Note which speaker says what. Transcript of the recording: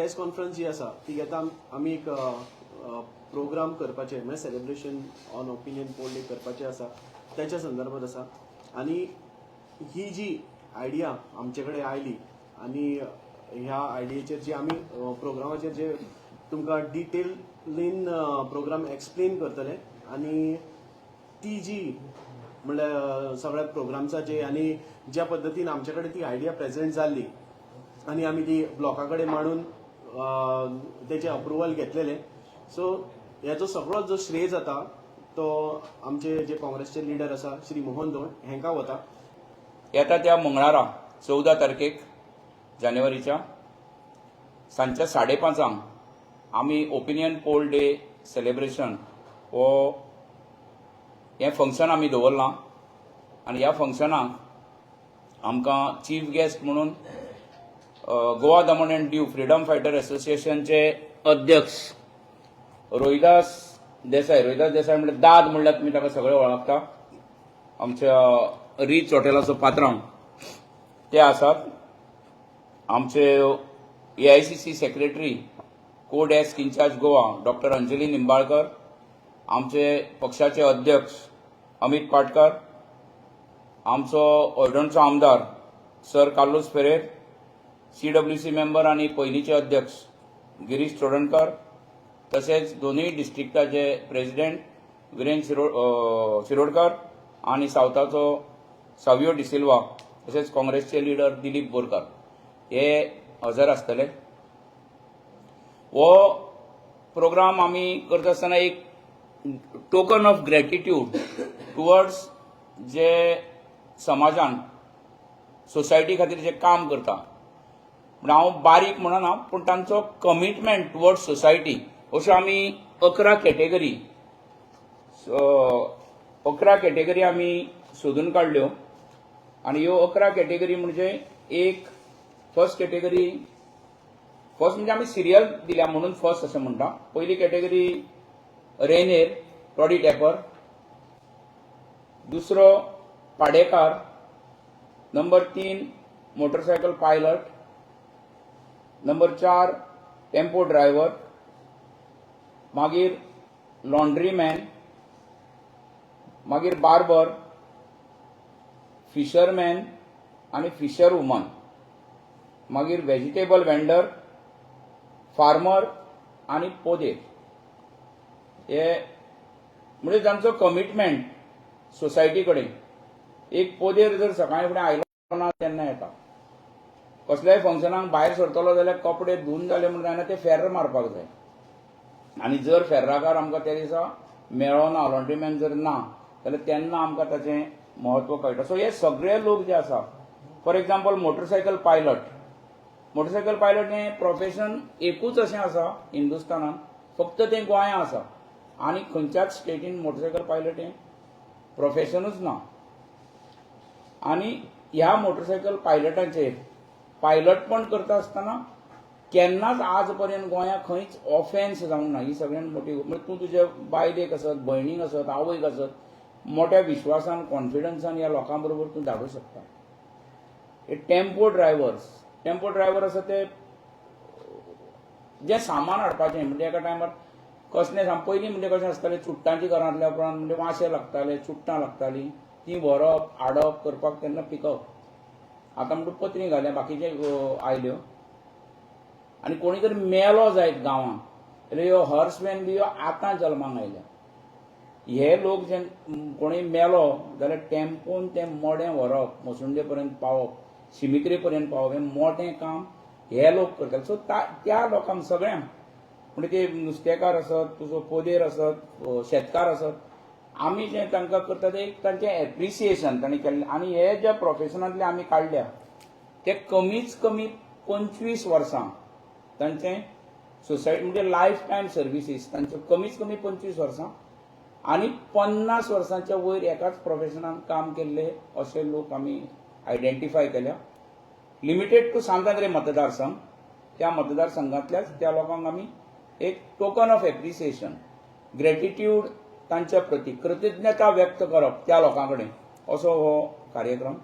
Speaker 1: Press conference जी आसा ती घेता आमी एक प्रोग्राम करपाचे, म्हळ्यार celebration on opinion poll day करपाचे आसा, त्याच्या संदर्भात आसा. आनी ही जी आयडिया आमचे कडेन आयली आनी ह्या आयडियेचेर जी आमी प्रोग्रामाचेर जे तुमकां डिटेलीन प्रोग्राम एक्सप्लेन करतले आनी ती जी म्हणल्यार सगळ्या प्रोग्राम्साचे आनी ज्या पद्दतीन आमचे कडेन ती आयडिया प्रेझेंट जाल्ली आनी आमी ती ब्लॉका कडेन मांडून तेचें अप्रुवल घेतलेलें. सो हेचो सगळो जो श्रेय जाता तो आमचे जे काँग्रेसचे लिडर आसा, श्री मोहन धोंड हांकां वता.
Speaker 2: येता त्या मंगळारा, 14 तारखेक जानेवारीच्या सांजच्या 5:30 आमी ओपिनियन पोल डे सेलिब्रेशन हो हें फंक्शन आमी दवरलां. आनी ह्या फंक्शनाक आमकां चीफ गेस्ट म्हणून गोवा दमण अँड दीव फ्रिडम फायटर असोसिएशनचे अध्यक्ष रोहिदास देसाय. रोहिदास देसाय म्हणल्यार दाद म्हणल्यार तुमी ताका सगळे वळखता, आमच्या रीच हॉटेलाचो पात्रांव ते आसात. आमचे AICC secretary, co desk incharge Goa doctor Anjali Nimbalkar, आमचे पक्षाचे अध्यक्ष अमित पाटकर, आमचो हळदोणचो आमदार sir Carlos Ferreira, CWC member आनी पयलींचे अध्यक्ष गिरीश चोडणकर, तशेंच दोनूय डिस्ट्रिक्टाचे प्रेसिडेंट विरेन शिरोडकर आनी सावथाचो सावियो डिसिल्वा, तशेंच काँग्रेसचे लिडर दिलीप बोरकर हे हजर आसतले. हो प्रोग्राम आमी करता आसतना एक टोकन ऑफ ग्रॅटिट्यूड टुवर्ड्स जे समाजान सोसायटी खातीर जे काम करता. पूण हांव बारीक म्हणना, पूण तांचो कमिटमेंट टुवर्ड्स सोसायटी. अश्यो आमी 11 कॅटेगरी आमी सोदून काडल्यो. आनी ह्यो 11 कॅटेगरी म्हणजे एक फर्स्ट कॅटेगरी, फर्स्ट म्हणजे आमी सिरियल दिल्या म्हणून फर्स्ट अशें म्हणटा. पयली कॅटेगरी रेनेर, टॉडी टॅपर, दुसरो पाडेकार, number 3 motorcycle pilot, number 4 tempo driver, मागीर लॉन्ड्रीमॅन, मागीर बार्बर, फिशरमॅन आनी फिशर वुमन, मागीर व्हेजिटेबल वेंडर, फार्मर आनी पोदेर. हे म्हणजे जांचो कमिटमेंट सोसायटी कडेन. एक पोदेर जर सकाळी फुडें आयलो ना तेन्ना येता, कसल्याय फंक्शनाक भायर सरतलो जाल्यार कपडे धुवन जाले म्हण जायना, ते फेर्र मारपाक जाय. आनी जर फेर्राकार आमकां त्या दिसा मेळ्ळो ना, लॉन्ड्रीमॅन जर ना जाल्यार तेन्ना आमकां ताचें म्हत्व कळटा. सो हे सगळे लोक जे आसा, for example motorcycle pilot. Motorcycle pilot हें प्रोफेशन एकूच अशें आसा हिंदुस्थानात, फक्त तें गोंयां आसा आनी खंयच्याच स्टेटीन मोटरसायकल पायलट हें प्रोफेशनूच ना. आनी ह्या मोटरसायकल पायलटांचेर पायलटपण करता आसतना केन्नाच आज पर्यंत गोंयांत खंयच ऑफेन्स जावंक ना. ही सगळ्यात मोठी, म्हणजे तूं तुज्या बायलेक आसत, भयणीक आसत, आवयक आसत, मोठ्या विश्वासान, कॉन्फिडन्सान ह्या लोकां बरोबर तूं धाडूं शकता. हे टेम्पो ड्रायव्हर्स, टेम्पो ड्रायव्हर आसा ते जें सामान हाडपाचें, म्हणजे एका टायमार कसलें सामान पयलीं म्हणजे कशें आसतालें, चुट्टांची घरांतल्या उपरांत म्हणजे वांशे लागताले, चुट्टां लागतालीं, ती व्हरप हाडप करपाक तेन्ना पिकअप. आतां म्हणटा पत्री घाल्या, बाकीचे आयल्यो. आनी कोणी जर मेलो जायत गांवांत जाल्यार ह्यो हर्स वेन बी ह्यो आतां जल्माक आयल्या. हे लोक जे कोणूय मेलो जाल्यार टेम्पोन तें मडें व्हरप, मसुंडे पर्यंत पावप, शिमित्री पर्यंत पावप, हें मोटें काम हे लोक करताले. सो त्या लोकांक सगळ्यांक, म्हणजे ते नुस्तेकार आसत, तुजो पोदेर आसत, शेतकार आसत, आमी जें तांकां करता तें एक तांचें एप्रिसिएशन तांणी केल्लें. आनी हे ज्या प्रोफेशनांतले आमी काडल्या ते कमीच कमी 25 वर्सां तांचें सोसायटी, म्हणजे लायफ टायम सर्विसीस तांच्यो कमीच कमी 25 वर्सां आनी 50 वर्सांच्या वयर एकाच प्रोफेशनान काम केल्ले अशे लोक आमी आयडेंटिफाय केल्या. लिमिटेड टू सांत आंद्रे मतदारसंघ. त्या मतदारसंघातल्याच त्या लोकांक आमी एक टोकन ऑफ एप्रिसिएशन, ग्रेटिट्यूड, तांच्या प्रती कृतज्ञता व्यक्त करप त्या लोकां कडेन, असो हो कार्यक्रम.